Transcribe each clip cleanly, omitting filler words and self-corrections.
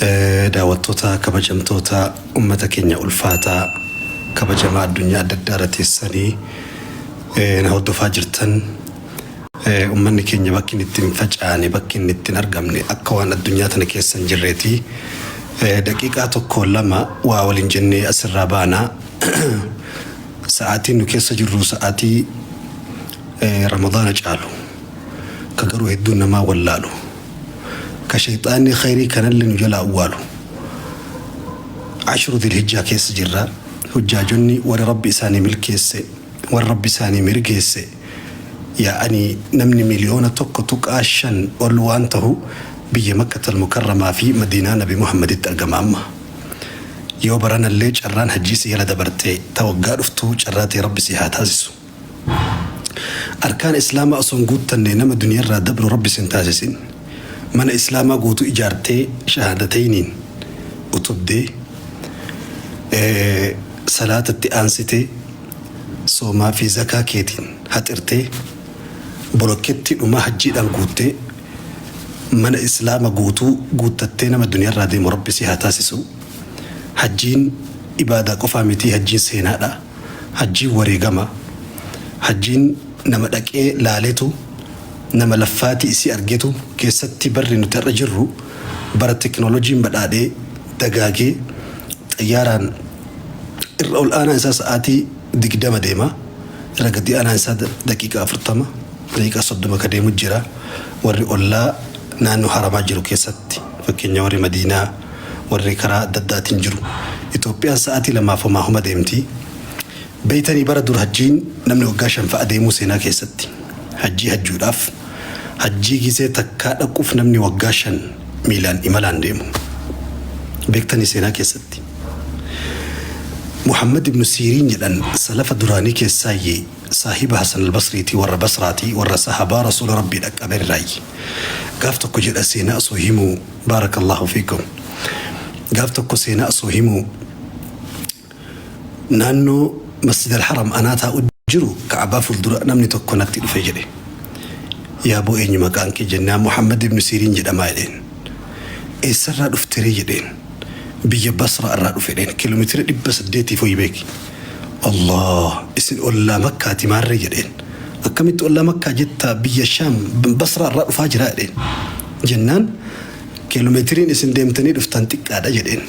Daawwattoota kabajamtoota ummata keenya ulfaataa kabajamaa addunyaa adda addaa irra teessanii na hordofaa jirtan, ummanni keenya bakki inni ittiin facaane, bakki inni ittiin argamne akka waan addunyaa tana keessa hin jirreeti. Daqiiqaa tokko lama waa waliin jennee asirraa baana. Sa'aatiin nu keessa jirru sa'aatii Ramadaana caalu, ka garuu hedduun namaa wallaalu, ka shayxaanni khayrii kanallee nu jalaa awwaalu. Ashru Dhilhijjaa keessa jirra. Hujjaajonni warri Rabbi isaanii milkeesse, warri Rabbi isaanii mirgeesse yaa'anii, namni 1.5 miliyoona ol waan tahu biyya Makkatal Mukarramaa fi Madiinaa Nabi Muhammaditti argama amma. Yoo baranallee carraan hajjii si jala dabarte, ta waggaa dhuftuu carraa tee Rabbi si haa taasisu. Arkaan Islaamaa osoo hin guuttanne nama duniyarraa dabru Rabbi sin taasisin. Mana Islaamaa guutuu ijaartee, shahaadatayniin utubdee, salaatatti aansitee, soomaa fi zakaa keetiin haxirtee, bolokkeettii dhumaa hajjiidhaan guuttee, mana Islaama guutuu guuttattee nama duniyarraa deemu Rabbi si haa taasisu. Hajjiin ibaadaa qofaa mitii, hajjiin seenaadha. Hajjiin wareegama. Hajjiin nama dhaqee laaletu, nama laffaatii isii argetu. Keessatti barri nuti har'a jirru bara teknooloojiin badhaadhee dagaagee, xayyaaraan irra ol aanaan isaa sa'aatii 20 deema. Irra gadi aanaan isaa daqiiqaa 40, daqiiqaa 30 ka deemu jira. Warri ollaa naannoo haramaa jiru keessatti, fakkeenya warri Madiinaa, warri karaa adda addaatiin jiru. Itoophiyaan sa'aatii lamaaf homaa homa deemti. Beeytanii, bara dur hajjiin namni waggaa 5 fa'a deemuu seenaa keessatti. Hajjii hajjuudhaaf, hajjii gizee takkaa dhaquuf namni waggaa 5 miilaan imalaan deemu. Beektanii seenaa keessatti. Muhammad ibn Siiriin jedhan, salafa duraanii keessaayyee saahiba Hasan al-Basriitii, warra Basraatii, warra sahabaa Rasuula Rabbii dhaqqaberraayyi. Gaaf tokko jedha seenaa osoo himuu, baarakallahu fiikum. Gaaf tokko seenaa osoo himuu, naannoo Masjid al-Haram anaa taa'u jiru, Ka'abaa fuuldura namni tokko natti dhufe jedhe. "Yaaboo, eenyu maqaan kee?" jennaan, "Muhammad ibn Siiriin jedhamaa" jedheen. "Eessarraa dhufteree?" jedheen. "Biyya Basraa irraa dhufe" jedheen. Kiiloomeetira 800 foyi beeki. "Allah, isin ollaa Makkaati maarree?" jedheen. "Akkamitti ollaa Makkaa jettaa? Biyya Shaam Basraa irraa dhufaa jira" jedheen. Jennaan, "Kiiloomeetiriin isin deemtanii dhuftan xiqqaadha" jedheen.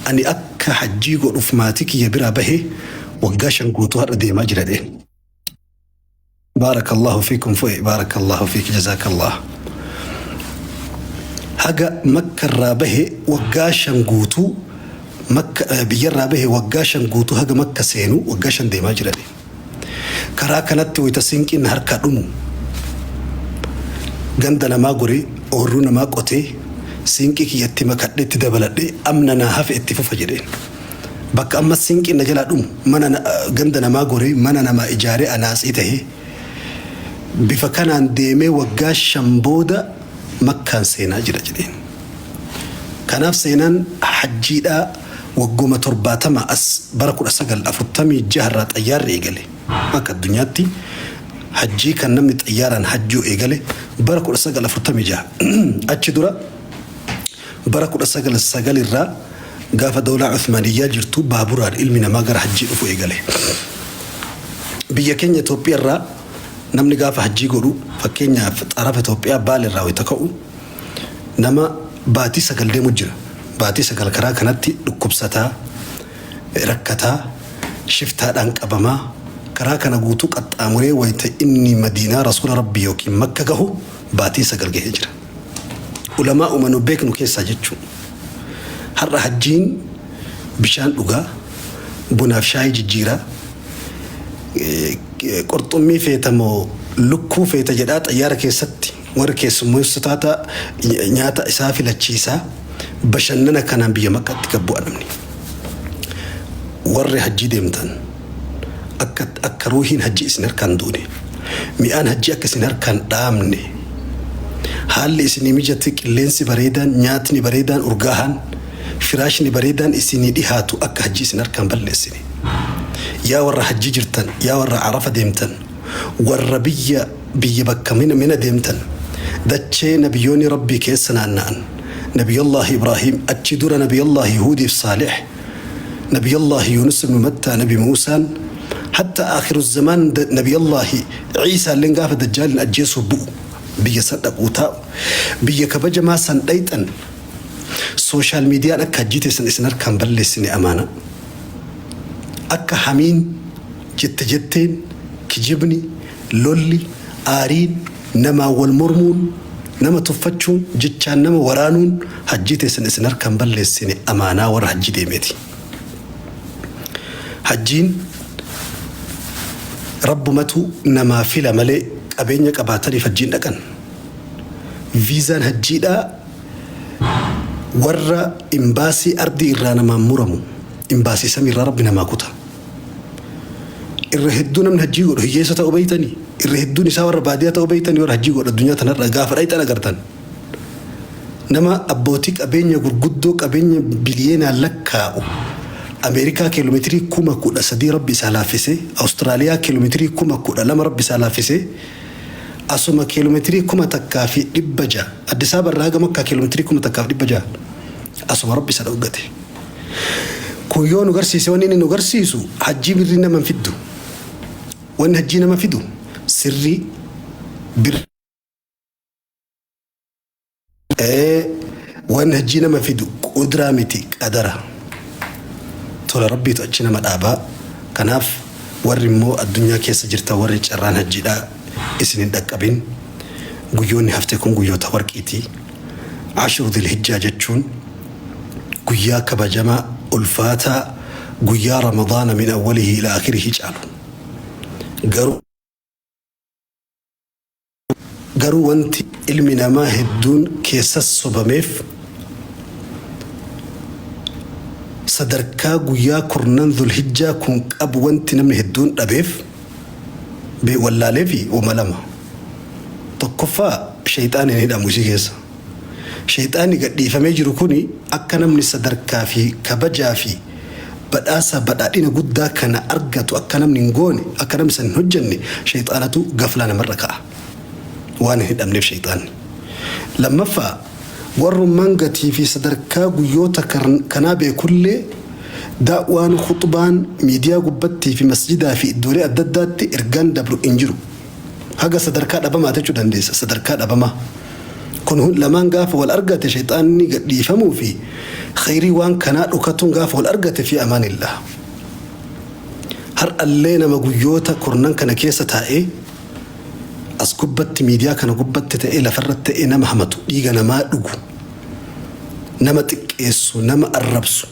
"Ani akka hajjii godhuuf maatii kiyya biraa bahee waggaa 5 guutuu har'a deemaa jira" jedheen. Baarakallahu fiikum fu'e, baarakallahu fiik, jazaakallah. Haga Makka irraa bahe waggaa 5 guutuu, Makka biyyarraa bahe waggaa 5 guutuu, haga Makka seenu waggaa 5 deemaa jira. Karaa kanatti wayita sinqiin harkaa dhumu ganda namaa goree, ooyiruu namaa qotee, siinqii kiyyatti makadhee itti dabaladhee amna naa hafe itti fufa jedheen. Bakka amma sinqiin na jalaa dhumu mana ganda namaa goree, mana namaa ijaaree, anaatsii tahee, bifa kanaan deemee waggaa 5 booda Makkaan seenaa jira jedheen. Kanaaf seenaan hajjiidhaa wagguma 70 as, bara 1946 irraa xayyaarri eegale. Akka addunyaatti hajjii kan namni xayyaaraan hajjuu eegale bara 1946. Achi dura bara 199 irraa, gaafa dawlaa Uthmaniyyaa jirtu, baaburaan ilmi namaa gara hajjii dhufu eegale. Biyya keenya Itoophiyaa irraa namni gaafa hajjii godhu, fakkeenyaaf xarafa Itoophiyaa Baale irraa wayita ka'u, nama baatii 9 deemu jira. Baatii 9 karaa kanatti dhukkubsataa, rakkataa, shiftaadhaan qabamaa, karaa kana guutuu qaxxaamuree wayita inni Madiinaa Rasuula Rabbii yookiin Makka gahu baatii 9 gahee jira. Ulamaa nu beeknu keessaa jechuun. Har'a hajjiin bishaan dhugaa, bunaaf shaayii jijjiiraa, qurxummii feetamoo lukkuu feeta jedhaa, xayyaara keessatti warri keessummeessotaata nyaata isaa filachiisaa, bashannana kanaan biyya Makkaatti gad bu'a namni. Warri hajjii deemtan, akka ruuhiin hajjii isin harkaan duune, mi'aan hajjii akka isin harkaan dhaamne, haalli isinii mijate, qilleensi bareedaan, nyaatni bareedaan, urgaahaan, firaashni bareedaan isinii dhihaatu akka hajjii isin harkaan balleessine. Yaa warra hajjii jirtan, yaa warra Arafa deemtan, warra biyya bakka Mina deemtan, dachee nabiyyoonni Rabbii keessa naanna'an, Nabiyallaahi Ibraahim, achi dura Nabiyallaahi Huudiif Saalih, Nabiyallaahi Yuunus ibnu Mattaa, Nabi Muusaan, hatta aakhiru zamaan Nabiyallaahi Iisaalleen gaafa Dajjaalin ajjeesuuf bu'u biyya san dhaquu taa'u. Biyya kabajamaa san dhayxan sooshaal miidiyaan akka hajjii teessan isin harkaan balleessine amaanaa. Akka hamiin, jette jetteen, kijibni, lolli, aariin, namaan wal mormuun, nama tuffachuun, jechaan nama waraanuun hajjii teessan isin harkaan balleessine amaanaa warra hajjii deemeeti. Hajjiin Rabbumatu namaa fila malee qabeenya qabaataniif hajjiin dhaqan. Viizaan hajjiidhaa warra imbaasii ardii irraa namaan muramu imbaasii samii irraa Rabbi namaa kuta. Irra hedduu namni hajjii godhu hiyyeessa ta'uu beeytanii? Irra hedduun isaa warra baadiyaa ta'uu beeytanii warra hajjii godhu addunyaa tanarra gaafa dhayxan agartan. Nama abbootii qabeenya gurguddoo qabeenya biliyeenaan lakkaa'u Ameerikaa kiiloomeetirii 13,000 Rabbi isaa laaffise, Awustiraaliyaa kiiloomeetirii 12,000 Rabbi isaa laaffise, asuma kiiloomeetirii 1600 Addis Ababa irraa haga Makkaa kiiloomeetirii 1600 asuma Rabbi isa dhoggate. Kun yoo nu garsiise wanni inni nu garsiisu hajjii birrii nama hin fiddu. Wanni hajjii nama fidu sirrii birrii. Ee wanni hajjii nama fidu qudraa miti qadara. Tola Rabbiitu achi nama dhaabaa. Kanaaf warri immoo addunyaa keessa jirtan warri carraan hajjiidhaa isin hin dhaqqabin guyyoonni hafte kun guyyoota warqiiti. Ashru Dhilhijjaa jechuun guyyaa kabajamaa ulfaataa guyyaa Ramadaana min awwalihi ila akhirihi caalu. Garuu Garuu wanti ilmi namaa hedduun keessa sobameef sadarkaa guyyaa kurnan Dhulhijjaa kun qabu wanti namni hedduun dhabeef wallaaleefi wama lama. Tokkoffaa sheyxaanni hin hidhamu isii keessa. Sheyxaanni gadhiifamee jiru kuni akka namni sadarkaa fi kabajaa fi badhaasa badhaadhina guddaa kana argatu akka namni hin goone, akka namni san hin hojjanne sheyxaanatu gaflaa namarra ka'a. Waan hin hidhamneef sheyxaanni. Lammaffaa warrummaan gatii fi sadarkaa guyyoota kanaa beekullee da'waan, khuxbaan, miidiyaa gubbattii fi masjidaa fi iddoolee adda addaatti ergaan dabru hin jiru. Haga sadarkaa dhabamaati jechuu dandeessa. Sadarkaa dhabamaa. Kun lamaan gaafa wal argate shayxaanni gadhiifamuu fi khayrii waan kanaa dhokatuun gaafa wal argate fi amaanillah. Har'allee nama guyyoota kurnan kana keessa taa'ee as gubbatti miidiyaa kana gubbatti ta'ee lafarratti ta'ee nama hamatu, dhiiga namaa dhugu, nama xiqqeessu, nama arrabsu,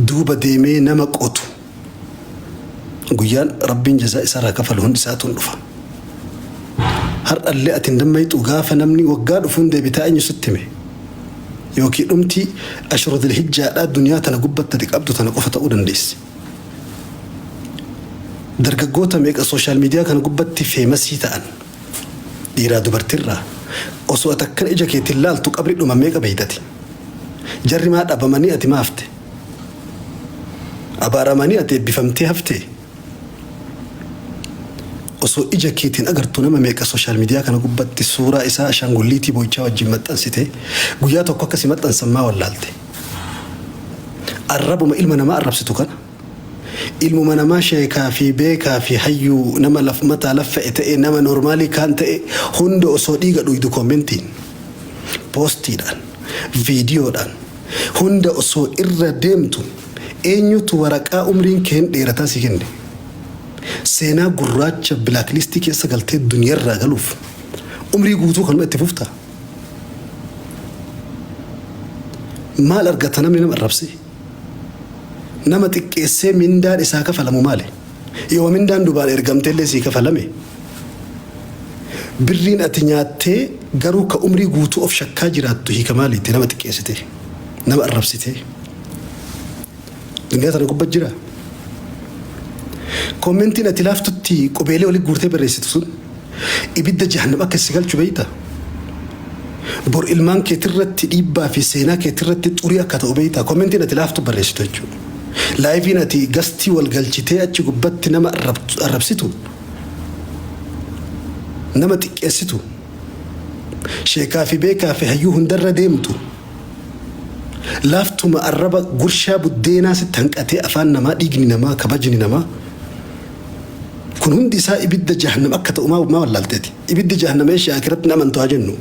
duuba deemee nama qotu, Guyyaan Rabbiin jazaa isarraa kafalu hundi isaatu hin dhufa. Har'allee ati hin dammayxu gaafa namni waggaa dhufuun deebitaa eenyu sitti hime? Yookiin dhumti ashru dhilhijjaadhaa duniyaa tana gubbatti ati qabdu tana qofa ta'uu dandeessi. Dargaggoota meeqa sooshaal miidiyaa kana gubbatti feemasii ta'an dhiiraa dubartirraa osoo ati akkana ija keetiin laaltu qabri dhuman meeqa beeytati? Jarri maa dhabamanii ati maa hafte? Abaaramanii ati eebbifamtee haftee? Osoo ija keetiin agartu nama meeqa sooshaal miidiyaa kana gubbatti suuraa isaa ashaangulliitii boo'ichaa wajjin maxxansite guyyaa tokko akka si maxxansan maa wallaalte? Arrabuma ilma namaa arrabsitu kana ilmuma namaa sheekaa fi beekaa fi hayyuu nama laf mataa laffa'e ta'e nama noormaalii kaan ta'e hunda osoo dhiiga dhuydu koomentiin poostiidhaan viidiyoodhaan Hunda osoo irra deemtu eenyutu waraqaa umriin kee hin dheerataa sii kenne? Seenaa gurraacha blacklistii keessa galtee duniyarraa galuuf umrii guutuu kanuma itti fuftaa? Maal argata namni nama arrabsee? Nama xiqqeessee mindaan isaa kafalamu maali? Yoo mindaan dubaan ergamteellee sii kafalame? Birriin ati nyaattee garuu ka umrii guutuu of shakkaa jiraattu hiika maaliiti? Nama xiqqeessitee, nama arrabsitee. Duniyaa tana gubba jira. Koommentiin ati laaftutti qubeelee walitti guurtee barreessitu sun ibidda jahannam akka si galchu beekta. Bor ilmaan keetirratti dhiibbaa fi seenaa keetirratti xurii akka ta'u beekta. Koommentiin ati laaftu barreessitu jechuudha. Laayiviin ati gastii wal galchitee achi gubbatti nama arrabsitu nama xiqqeessitu Sheekaa fi beekaa fi hayyuu hundarra deemtu. Laaftuma arraba gurshaa buddeenaa sitti hanqatee afaan namaa, dhiigni namaa, kabajni namaa. Kun hundi isaa ibidda jahannam akka ta'u maa wallaalteeti? Ibiddi jahannam eesha akiratti hin amantu haa jennu.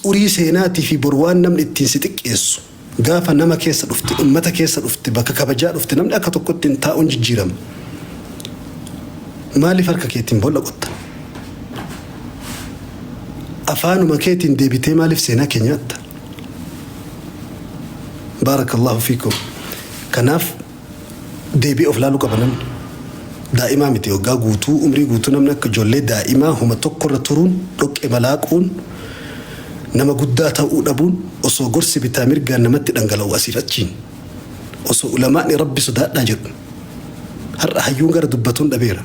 Xurii seenaatii fi bor waan namni ittiin si xiqqeessu gaafa nama keessa dhufte, ummata keessa dhufte, bakka kabajaa dhufte namni akka tokkotti hin taa'uun jijjiirama. Maaliif harka keetiin boolla qotta? Afaanuma keetiin deebitee maaliif seenaa kee nyaatta? Baarakallahu fiikum. Kanaaf deebi'ee of laaluu qaba namni. Daa'imaa miti waggaa guutuu umrii guutuu namni akka ijoollee daa'imaa homa tokkorra turuun dhoqqee malaaquun nama guddaa ta'uu dhabuun osoo gorsi bitaa mirgaan namatti dhangala'u asiif achiin osoo ulamaa'ni rabbi sodaadhaa jedhu har'a hayyuun gara dubbatuun dhabeera.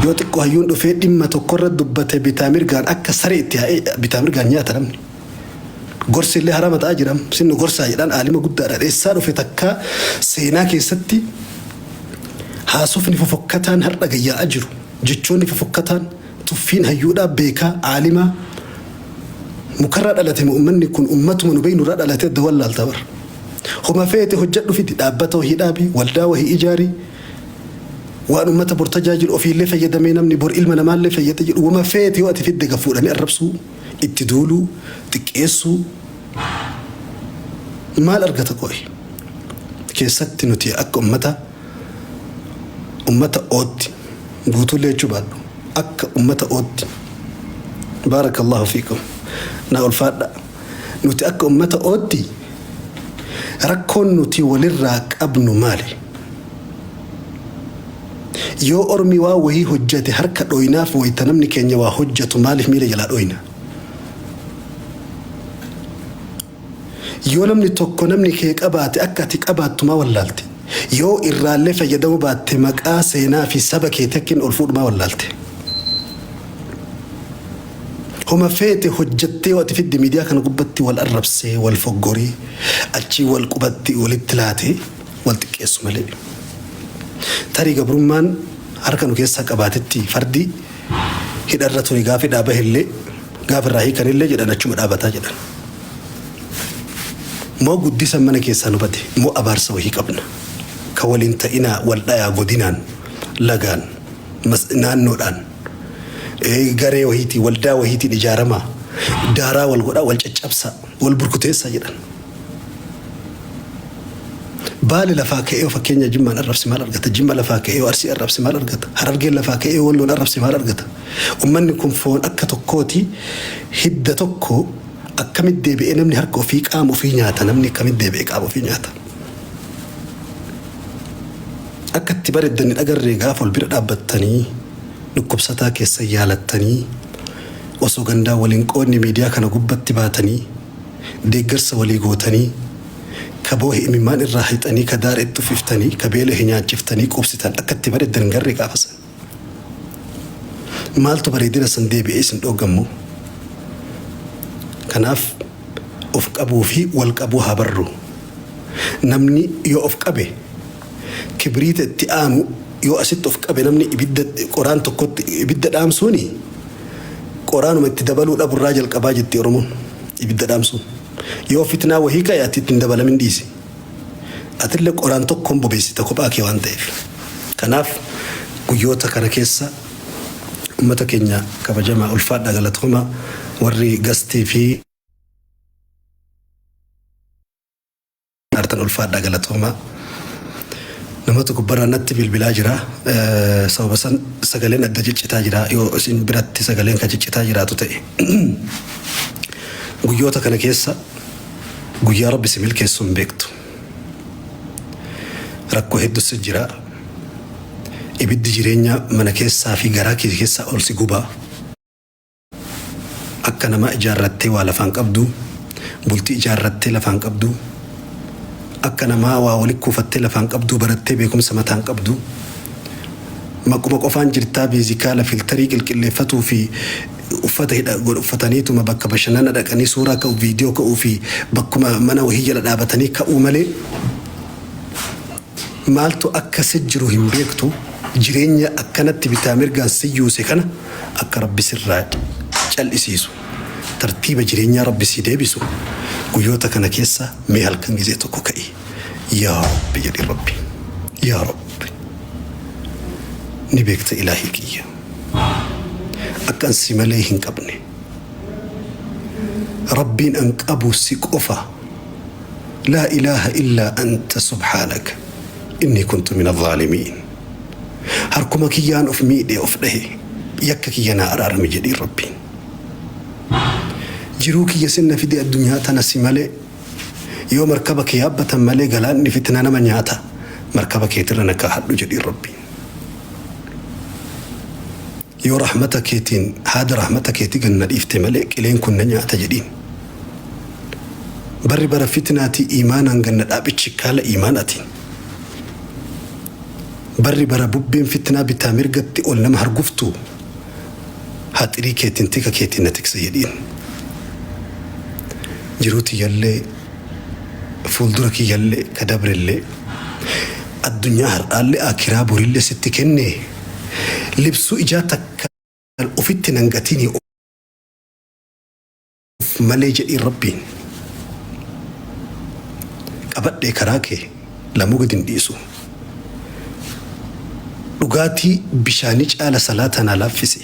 Yoo xiqqoo hayyuun dhufee dhimma tokkorra dubbate bitaa mirgaan akka saree itti yaa'ee bitaa mirgaan nyaata namni. Gorsi illee harama ta'aa jira. Sinnu gorsaa jedhaan aalima guddaadha. Eessaa dhufe takkaa seenaa keessatti haasofni fofokkataan har'a gayyaa'aa jiru. Jechoonni fofokkataan tuffiin hayyuudhaa beekaa aalimaa mukarraa dhalate moo ummanni kun ummatuma nu beeknurraa dhalate adda wallaalta bara. Homa feete hojjedhu fidi dhaabbata wahii dhaabi waldaa wahii ijaari waan ummata bor tajaajilu ofiillee fayyadamee namni bor ilma namaallee fayyada jedhu wama feete yoo ati fidde gad fuudhanii arrabsuu itti duuluu xiqqeessuu maal argata qo'i keessatti nuti akka ummata ootti guutuullee jechuu baadhu akka ummata ootti baarakallahu fiikum naa ulfaadha nuti akka ummata ootti rakkoon nuti walirraa qabnu maali? Yoo ormi waa wahii hojjate harka dhoynaaf wayta namni keenya waa hojjatu maaliif miila jalaa dhoyna? Yoo namni tokko namni kee qabaate akka ati qabaattu maa wallaalte? Yoo irraallee fayyadamuu baatte maqaa seenaa fi saba keetii akka inni ol fuudhu maa wallaalte? Homa feete hojjattee yoo ati fidde miidiyaa kana gubbatti wal arrabsee wal foggoree achii wal qubatti walitti laatee wal xiqqeessu malee. Tarii gabrummaan harka nu keessaa qabaatetti fardi hidharra ture gaafa hidhaa bahellee gaafa irraa hiikanillee jedhan achuma dhaabataa jedhan. Moo guddisa mana keessaa nu bade moo abaarsa wahii qabna. Ka waliin ta'inaa wal dhayaa godinaan lagaan naannoodhaan garee wahiitiin waldaa wahiitiin ijaaramaa daaraa wal godhaa wal caccabsaa wal burkuteessaa jedhan. Baale lafaa ka'ee fakkeenya Jimmaan arrabse maal argata? Jimma lafaa ka'ee Arsii arrabse maal argata? Harargeen lafaa ka'ee Walloon arrabse maal argata? Ummanni kun foon akka tokkooti hidda tokko akkamitti deebi'ee namni harka ofii qaama ofii nyaata namni akkamitti deebi'ee qaama ofii nyaata? Akka itti bareeddan hin agarree gaafa ol bira dhaabbattanii dhukkubsataa keessa yaalattanii osoo gandaa waliin qoodni miidiyaa kana gubbatti baatanii deeggarsa walii gootanii ka boohe imimmaan irraa hixanii ka daara itti uffiftanii ka beelahe nyaachiftanii quubsitan akka itti bareeddan hin garree gaafa san. Maaltu bareedina san deebi'ee isin dhooggammoo? Kanaaf of qabuu fi wal qabuu haa barru. Namni yoo of qabe kibriita itti aanu yoo asitti of qabe namni ibidda qoraan tokkotti ibidda dhaamsuuni qoraanuma itti dabaluu dhaburraa jalqabaa jetti Oromoon ibidda dhaamsuun. Yoo fitnaa wahii ka'e ati itti hin dabalamin dhiisi. Atillee qoraan tokkoon bobeessita kophaa kee waan ta'eef. Kanaaf guyyoota kana keessa ummata keenya kabajamaa ulfaadhaa galatooma warri gastii fi artan ulfaadhaa galatooma. Namatu gubbarraa natti bilbilaa jira. Sababa san sagaleen adda ciccitaa jira. Yoo isin biratti sagaleen kan ciccitaa jiraatu ta'e. Guyyoota kana keessa guyyaa rabbi si milkeessu hin beektu. Rakkoo hedduus jira. Ibiddi jireenya mana keessaa fi garaa kee keessaa ol si gubaa. Akka namaa ijaarrattee waa lafaan qabdu, bultii ijaarrattee lafaan qabdu, akka namaa waa walitti kuufattee lafaan qabdu, barattee beekumsa mataan qabdu. Maquma qofaan jirtaa beezikaala filtarii qilqilleeffatuu fi uffata hidha uffataniituma bakka bashannana dhaqanii suuraa ka'u viidiyoo ka'uu fi bakkuma mana wahii jala dhaabatanii ka'uu malee maaltu akka si jiru hin beektu jireenya akkanatti bitaa mirgaan si yuuse kana akka rabbi sirraa cal'isiisu, tartiiba jireenyaa Rabbi sii deebisu, guyyoota kana keessa mee halkan gizee tokko ka'i. Yaa Rabbi jedhi Rabbi. Yaa Rabbi. Ni beekta ilaahii kiyya. Akka an si malee hin qabne. Rabbiin an qabu si qofa. Laa ilaaha illaa anta subhaanaka innii kuntu mina zaalimiin. Harkuma kiyyaan of miidhe of dhahe yakka kiyya naa araarami jedhiin Rabbiin. Jiruu kiyya sinna fide addunyaa tana si malee yoo markaba kee yaabbatan malee galaanni fitna nama nyaata markaba keetirra na kaahadhu jedhiin Rabbiin. Yoo rahmata keetiin haada rahmata keetii gad na dhiifte malee qileen kun na nyaata jedhiin. Barri bara fitnaatii iimaanaan gad na dhaabi chikkaala iimaanaatiin. Barri bara bubbeen fitnaa bitaa mirgatti ol nama harguftu haxirii keetiin tika keetiin na tiksa jedhiin. Jiruu tiyyallee fuuldura kiyyallee ka dabrellee addunyaa har'aallee aakiraa borillee sitti kenne libsuu ijaa takka ofitti nan gatinii of malee jedhiin Rabbiin. Qabadhee karaa kee lamuu gad hin dhiisu. Dhugaatii bishaanii caala salaata naa laaffisi.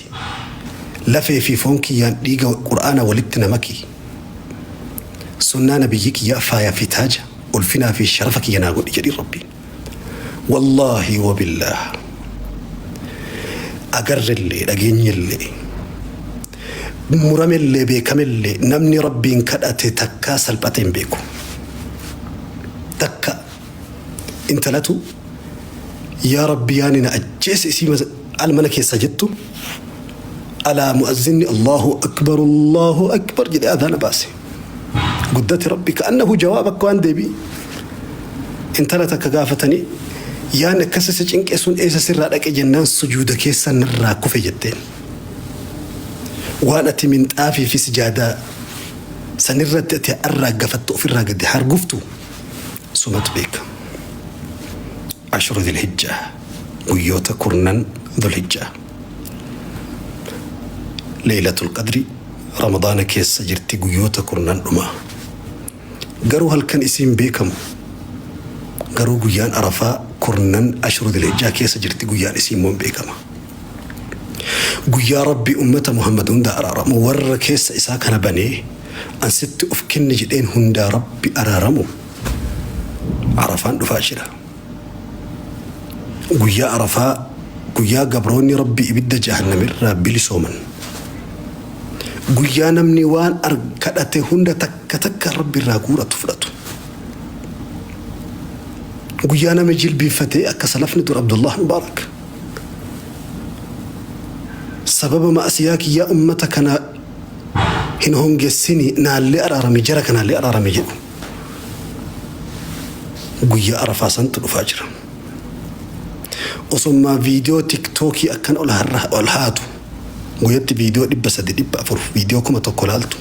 Lafee fi foon kiyyaan dhiiga Qur'aana walitti na maki. Sunnaa nabiyyii kiyyaa faaya fi taaja ulfinaa fi sharafa kiyya naa godhi jedhiin Rabbiin. Wallaahi wabillaah. Agarrellee dhageenyellee muramellee beekamellee namni Rabbiin kadhate takkaa salphate hin beeku. Takka intalatu yaa Rabbi yaani na ajjeese isii al mana keessa jettu alaa mu'azzinni Allahu akbar Allahu akbar jedhee adhaana baase. Guddate Rabbi ka'annahu jawaaba akka waan deebii. Intala takka gaafatanii yaanni akkas isa cinqe sun eessa sirraa dhaqe jennaan sujuuda keessa narraa kufe jetteen. Waan ati minxaafii fi sijaadaa sanirratti ati arraa gafattu ofirraa gadi harguftu sumatu beeka. Ashru Dhulhijjaa guyyoota kurnan Dhulhijjaa. Leeylatul Qadri Ramadaana keessa jirti guyyoota kurnan dhumaa. Garuu halkan isiin beekamu. Garuu guyyaan Arafaa kurnan Ashru Dhulhijjaa keessa jirti guyyaan isii immoo beekama. Guyyaa Rabbi ummata Muhammad hunda araaramu warra keessa isaa kana banee an sitti of kenne jedheen hundaa Rabbi araaramu Arafaan dhufaa jira. Guyyaa Arafaa guyyaa gabroonni Rabbi ibidda jahannamirraa bilisooman. Guyyaa namni waan kadhate hunda takka takka Rabbi irraa guuratu fudhatu. Guyyaa nama jilbiinfatee akka salafni dur Abdullah Mubaarak. Sababa ma'asiyaa kiyyaa ummata kana hin hongessini naallee araarami jara kanaallee araarami jedhu. Guyyaa Arafaa santu dhufaa jira. Osommaa viidiyoo tiktookii akkan ol haatu guyyatti viidiyoo 300 400 viidiyoo 1000 laaltu.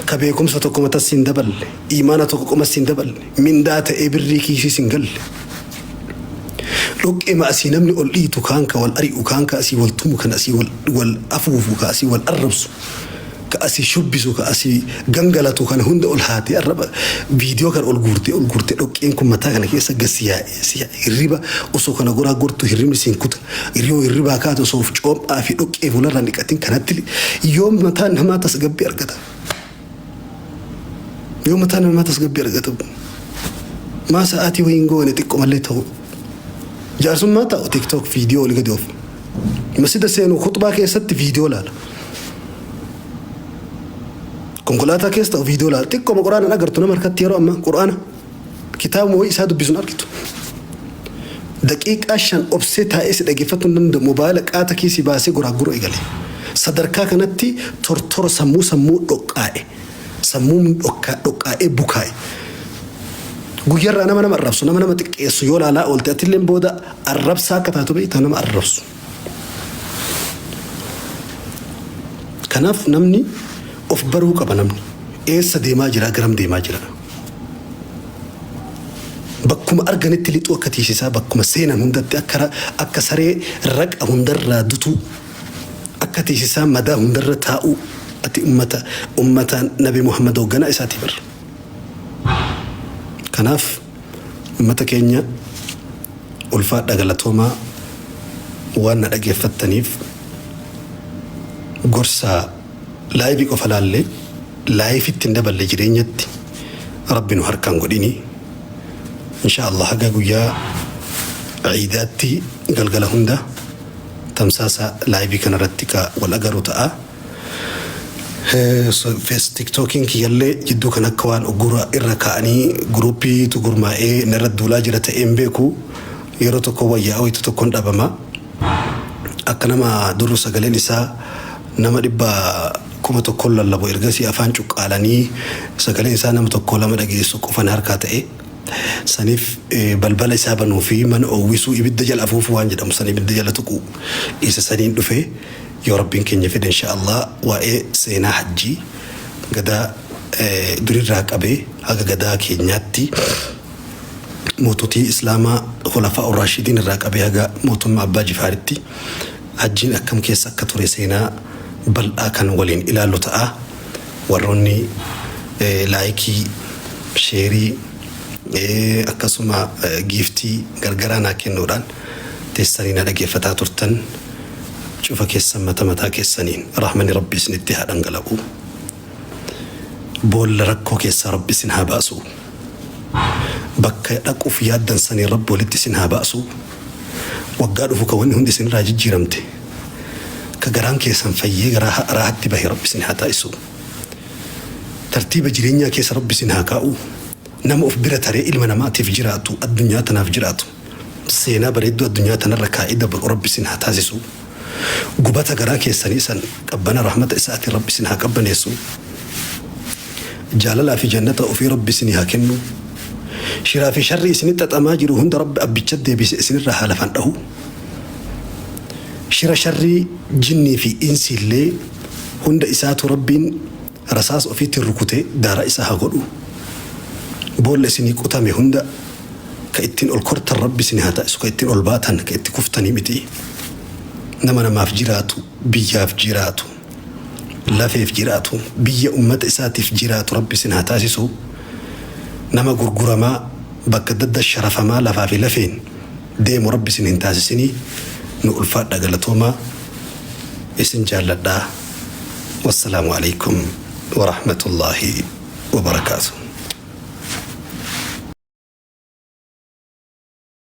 Ka beekumsa tokko matas hin daballe, imaana tokko qomas hin daballe, mindaa ta'ee birrii kiisiis hin galle. Dhoqqee asii namni ol dhiitu kaan ka wal ari'u kaan ka asii wal tumu kan asii wal afuufu ka asii wal arrabsu ka asii shubbisu ka asii gangalatu kana hunda ol haatee arraba viidiyoo kan ol guurtee ol guurtee dhoqqeen kun mataa kana keessa gasi yaa'ee hirriba osoo kana goraa gortu hirribni siin kuta yoo hirribaa kaatu osoo of coophaa fi dhoqqee fuularraa dhiqatin kanatti yoo mataan namaa tasgabbii argata. Yoo mataan namaa tasgabbii argata. Maa sa'aatii wayiin goone xiqqoo malee ta'u. Jaarsummaa ta'u TikTok viidiyoo oli gadi oofu. Masjida seenu khutbaa keessatti viidiyoo laala. Konkolaataa keessa ta'u viidiyoo laala. Xiqqooma quraana agartu nama harkatti yeroo ammaa quraana kitaabuma wayii isaa dubbisuun argitu. Daqiiqaa 5 obsee taa'ee si dhaggeeffachuu hin danda'u. Mobaayila qaata kiisii baasee goraaguruu eegale. Sadarkaa kanatti tortora sammuu sammuu dhoqqaa'e. Sammuun dhoqqaa'ee bukaa'e. Guyyarraa nama nama arrabsu nama nama xiqqeessu yoo laalaa oolte atilleen booda arrabsaa akka taatu beektaa nama arrabsu. Kanaaf namni of baruu qaba namni. Eessa deemaa jira garam deemaa jira. Bakkuma arganitti lixuu akka tiisisaa bakkuma seenan hundatti akka saree raqa hundarraa dutuu. Akka tiisisaa madaa hundarra taa'uu ati ummata ummataan Nabi Muhammad hoogganaa isaati bar. Kanaaf ummata keenya ulfaadha galatoomaa waan na dhageeffattaniif gorsa laayivii qofa laallee laayifitti hin daballe jireenyatti rabbi nu harkaan godhini. Insha Allah haga guyyaa ciidaatti galgala hunda tamsaasa laayivii kanarratti ka wal agaru ta'a. Fees tiktookiin kiyyallee jidduu kan akka waan uggura irra kaa'anii guruuppiitu gurmaa'ee narra duulaa jira ta'ee hin beeku yeroo tokko wayyaa wayitu tokkoon dhabama. Akka nama durru sagaleen isaa nama 100,000 lallabu ergasii afaan cuqqaalanii sagaleen isaa nama tokko lama dhageessu qofan harkaa ta'e. Saniif balbala isaa banuu fi mana oowwisuu ibidda jala afuufuu waan jedhamu san ibidda jala tuquu isa saniin dhufe yoo rabbiin keenya fedhe insha Allah waa'ee seenaa hajjii gadaa durirraa qabee haga gadaa keenyaatti moototii islaamaa khulafaa ur-raashidiin irraa qabee haga mootummaa abbaa jifaaritti hajjiin akkam keessa akka ture seenaa bal'aa kan waliin ilaallu ta'a. Warroonni laayikii, sheerii, akkasuma giiftii gargaraa naa kennuudhaan teessanii na dhageeffataa turtan cufa keessan mata mataa keessaniin rahmani rabbi isinitti haa dhangala'u. Boolla rakkoo keessaa rabbi isin haa baasu. Bakka dhaquuf yaaddan saniin rabbi walitti isin haa baasu. Waggaa dhufu ka wanni hundi isinirraa jijjiiramte ka garaan keessan fayyee gara raahatti bahe rabbi isin haa taasisu. Tartiiba jireenyaa keessa rabbi isin haa kaa'u. Nama of bira taree ilma namaatiif jiraatu, addunyaa tanaaf jiraatu. Seenaa bareedduu addunyaa tanarra kaa'ee dabalu rabbi isin haa taasisu. Gubata garaa keessanii san qabbana rahmata isaatiin rabbi isin haa qabbaneessu. Jaalalaa fi jannata ofii rabbi isinii haa kennu. Shiraa fi sharrii isinitti xaxamaa jiru hunda rabbi abbicha deebise isinirraa haa lafan dhahu. Shira sharrii jinnii fi insiillee hunda isaatu rabbiin rasaasa ofiitiin rukutee daara isaa haa godhu. Boolla isinii qotame hunda ka ittiin ol kortan rabbi isin haa taasisu ka ittiin ol baatan ka itti kuftanii miti. Nama namaaf jiraatu biyyaaf jiraatu lafeef jiraatu biyya ummata isaatiif jiraatu rabbi isin haa taasisu. Nama gurguramaa bakka adda sharafamaa lafaa fi lafeen deemu rabbi isin hin taasisinii nu ulfaadha galatoomaa isin jaalladhaa. Wassalaamu alaikum warahmatullaahi wabarakaatu.